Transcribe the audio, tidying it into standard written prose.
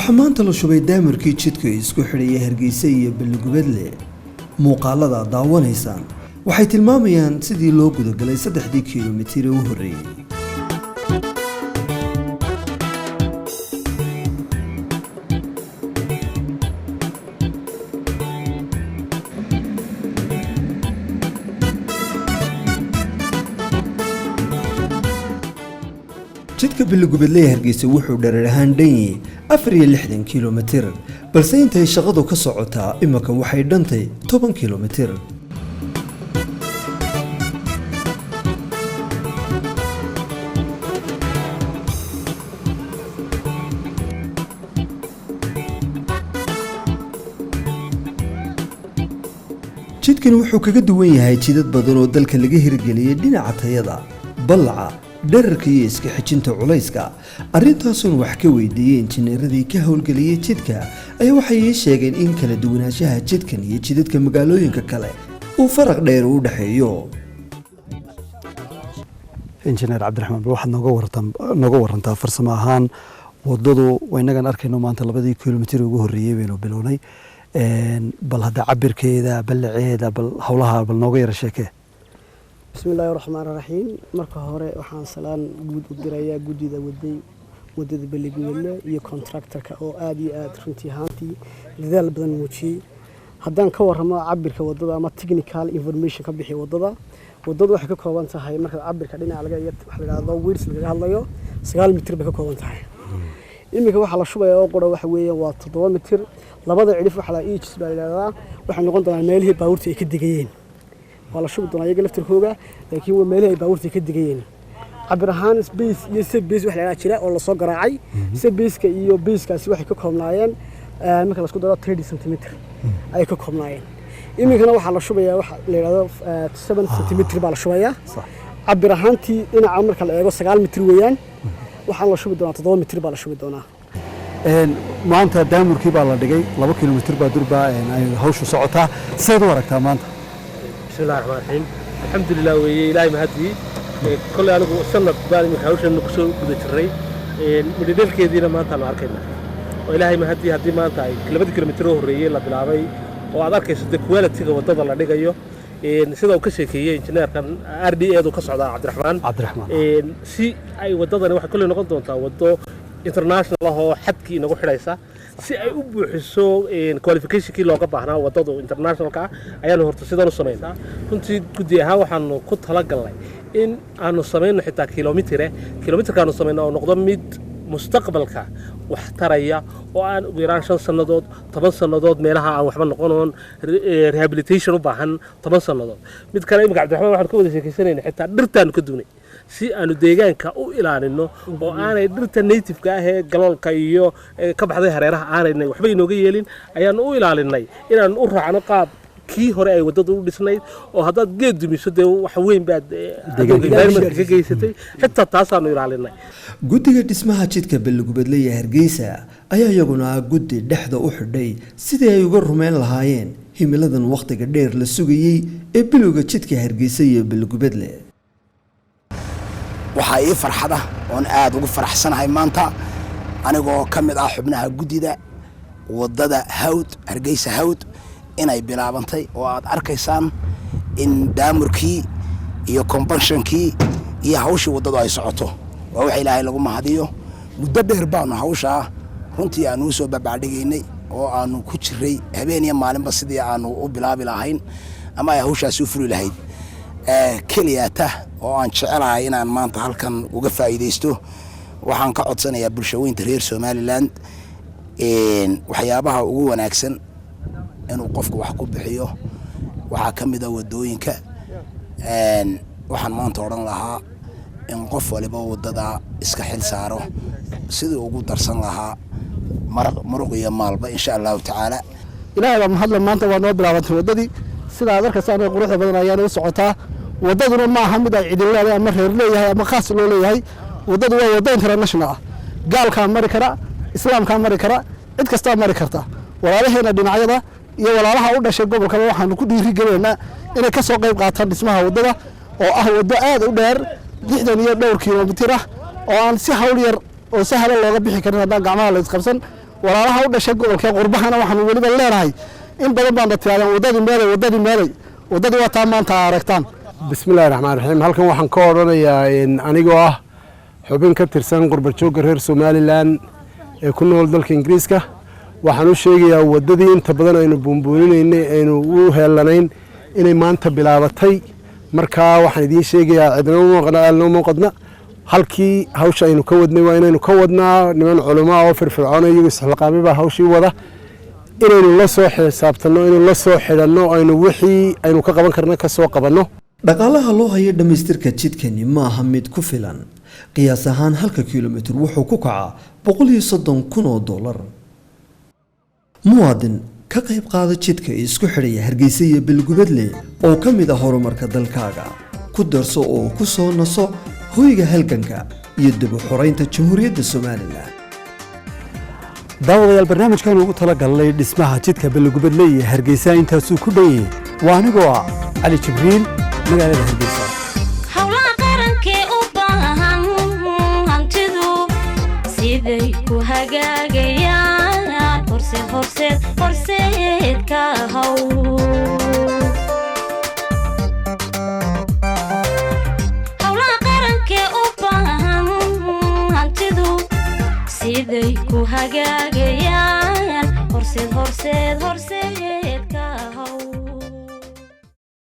Waxaa maanta la shubay daamirkii jidka isku xidhaya Hargeysa iyo Balligubadle. Muuqaalada aad daawanaysaan waxay tilmaamayaan sidii loo gudagalay 3dii kilomitir ee u horreeyey. Jidka Balligubadle ee Hargeysa wuxuu dherer ahaan dhanyi 64 kilomitir, balse intay shaqadu ka socotaa imika waxay dhantay 10 kilomitir. Jidkani wuxuu kaga duwan yahay jidad badan oo dalka laga hirgeliyey dhinaca tayada, ballaca, dherarka iyo iska xijinta culayska. Arrintaasuun wax ka weydiiyey injineeradii ka howlgeliyey jidka ayaa waxay ii sheegeen in kala duwanaanshaha jidkan iyo jidadka magaalooyinka kale uu faraq dheer u dhexeeyo. Injineer Cabdiraxmaan, bal waxaad nooga warantaa farsamo ahaan wadadu. Inagan arkayno maanta 2dii kilomitir ugu horreeyey baynu bilownay. Bal hadda cabirkeeda, ballaceeda, bal howlaha bal nooga yara sheekee. Bismi illaahi raxmaan raxiim. Marka hore waxaan salaan guud u dirayaa guddida waday wadada Balligubadle iyo contractorka oo aada iyo aada runtii ahaantii dadaal badan muujiyey. Haddaan ka warramo cabirka wadada ama technical information ka bixiya wadada, wadadu waxay ka kooban tahay, marka cabirka dhinaca laga waxa la yidhahdo width lagaga hadlayo, 9 mitir bay ka kooban tahay. Iminka waxaa la shubaya oo qura waxa weeyaan waa 7 mitir. Labada cidhif waxaa la edges baa la yidhahdaa, waxay noqon doonaan meelihii baabuurta ay ka degayeen. Waa la shubi doonaa iyaga laftirkooga, laakiin waa meelihii ay baabuurta ka degayeen. Cabir ahaan base iyo sub base wax la yidhahdaa jira oo lasoo garaacay. Sub baseka iyo basekaasi waxay ka koobnaayeen, marka la isku daro, 30 centimeter ayay ka koobnaayeen. Iminkana waxaa la shubayaa waxa la yidhahdo 7 centimeter baa la shubayaa. Cabir ahaantii dhinaca marka la eego 9 mitir weeyaan. Waxaan la shubi doonaa 7 mitir baa la shubi doonaa. Maanta daamurkii baa la dhigay, 2 kilomitir baa durbaa ay hawshu socotaa. Seed u aragtaa maanta? Bismi illahi raxmaan raxiim. Alxamdulilah weeye, Ilaahay mahadii. Kolley anigu sanad baan iminka hawshan kusoo guda jirray, midhidhalkeediina maanta aanu arkayna oo Ilaahay mahadii. Haddii maanta ay 2dii kilomitir oo horreeyey la bilaabay oo aad arkayso dee quality-ga waddada la dhigayo, sida uu ka sheekeeyey injineerkan RDA du ka socdaa, Cabdiraxmaan. Cabdiraxmaan. Si ay waddadani waxay kolley noqon doontaa waddo international ah oo xadkii inagu xidhaysa, si ay u buuxiso qualificationkii looga baahnaa waddadu internationalka ah, ayaanu horta sidan u samaynaa. Runtii guddi ahaan waxaanu ku talagalnay in aanu samayno xitaa kilomitire, kilomitirkaanu samayno oo noqdo mid mustaqbalka wax taraya oo aan ugu yaraan 5 sannadood, 10 sannadood meelaha aan waxba noqonoon rehabilitation u baahan 10 sannadood. Mid kale, imika Cabdiraxmaan waxaanu ka wada sheekaysanayna xitaa dhirtaanu ka duunay si aanu deegaanka u ilaalino oo aanay dhirta native-ka ah ee galoolka iyo ka baxday hareeraha aanay waxba inooga yeelin, ayaanu u ilaalinay inaanu u raacno qaab kii hore ay waddada u dhisnayd, oo haddaad geed dumiso dee wax weyn baad environmentka ka geysatay. Xitaa taasaanu ilaalinay. Guddiga dhismaha jidka Balligubadle iyo Hargeysa ayaa iyaguna guddi dhexda u xidhay sidii ay uga rumeyn lahaayeen himiladan wakhtiga dheer la sugayey ee bilowga jidka Hargeysa iyo Balligubadle. Waxaa ii farxad ah oon aada ugu faraxsanahay maanta, anigoo ka mid ah xubnaha guddida waddada Hawd, Hargeysa Hawd, inay bilaabantay oo aad arkaysaan in daamurkii iyo compactionkii iyo hawshii waddadu ay socoto. Waa wax Ilaahay lagu mahadiyo. Muddo dheer baanu hawshaa runtii aanu usoo babacdhigaynay oo aanu ku jiray habeen iyo maalinba sidii aanu u bilaabi lahayn ama ay hawshaasi u fuli lahayd. Keliyata oo aan jecelahay inaan maanta halkan uga faa'iidaysto, waxaan ka codsanayaa bulshaweynta reer Somaliland waxyaabaha ugu wanaagsan inuu qofku wax ku bixiyo waxaa ka mid a waddooyinka. Waxaan maanta odhan lahaa in qof waliba waddada iska xil saaro sidii ugu darsan lahaa muruq iyo maalba, insha Allahu tacaala. Ilaahay baa mahadle, maanta waa noo bilaabantay waddadii. Sida aad arkaysaan ee quruxda badan ayaana u socotaa. Waddaduna ma aha mid ay cidin leedahay ama reer leeyahay ama khaas loo leeyahay. Waddadu waa waddo international ah. Gaalkaa mari kara, islaamkaa mari kara, cid kastaa mari karta. Walaalaheena dhinacyada iyo walaalaha u dhashay gobolkaba waxaanu ku dhiirigelinaynaa inay ka soo qayb qaataan dhismaha waddada, oo ah waddo aad u dheer, 60 iyo dhowr kilomitir ah, oo aan si hawl yar oo sahla looga bixi karin haddaan gacmaha la isqabsan. Walaalaha u dhashay gobolka qurbahana waxaanu weliba leenahay, in badan baana tiraadaan waddadii meelay, waddadii meelay. Waddadii waa taa maanta aragtaan. Bismillahi raxmaan raxiim. Halkan waxaan ka odhanayaa, anigoo ah xubin ka tirsan qurbajoogga reer Somaliland ee ku nool dalka Ingiriiska, waxaan u sheegayaa waddadii inta badan aynu buunbuuninaynay, aynu u heellanayn, inay maanta bilaabatay. Markaa waxaan idiin sheegayaa, cidna uma muuqadna. Halkii hawsha aynu ka wadnay waa inaynu ka wadnaa. Niman culamaa oo firfircoona, iyagu isxilqaamay baa hawshii wada. Inaynu la soo xisaabtanno, inaynu la soo xidhanno, aynu wixii aynu ka qaban karna ka soo qabanno. Dhaqaalaha loo hayo dhammaystirka jidkani ma aha mid ku filan. Qiyaas ahaan halka kilomitir wuxuu ku kacaa $130,000. Muwaadin, ka qayb qaada jidka isku xidhaya Hargeysa iyo Belgubadle oo ka mid ah horumarka dalkaaga. Ku darso oo ku soo naso hoyga halganka iyo dib u xoreynta Jamhuuriyadda Somaliland. Daawadayaal, barnaamijkan ugu talagalnay dhismaha jidka Balligubadle iyo Hargeysa intaasuu ku dhan yahay. Waa anigoo ah Cali Jibriil, magaalada Hargeysa. Howlaha qarankee u baahan hantidu siday ku hagaagayaan, horseed, horseed, horseed ka haw.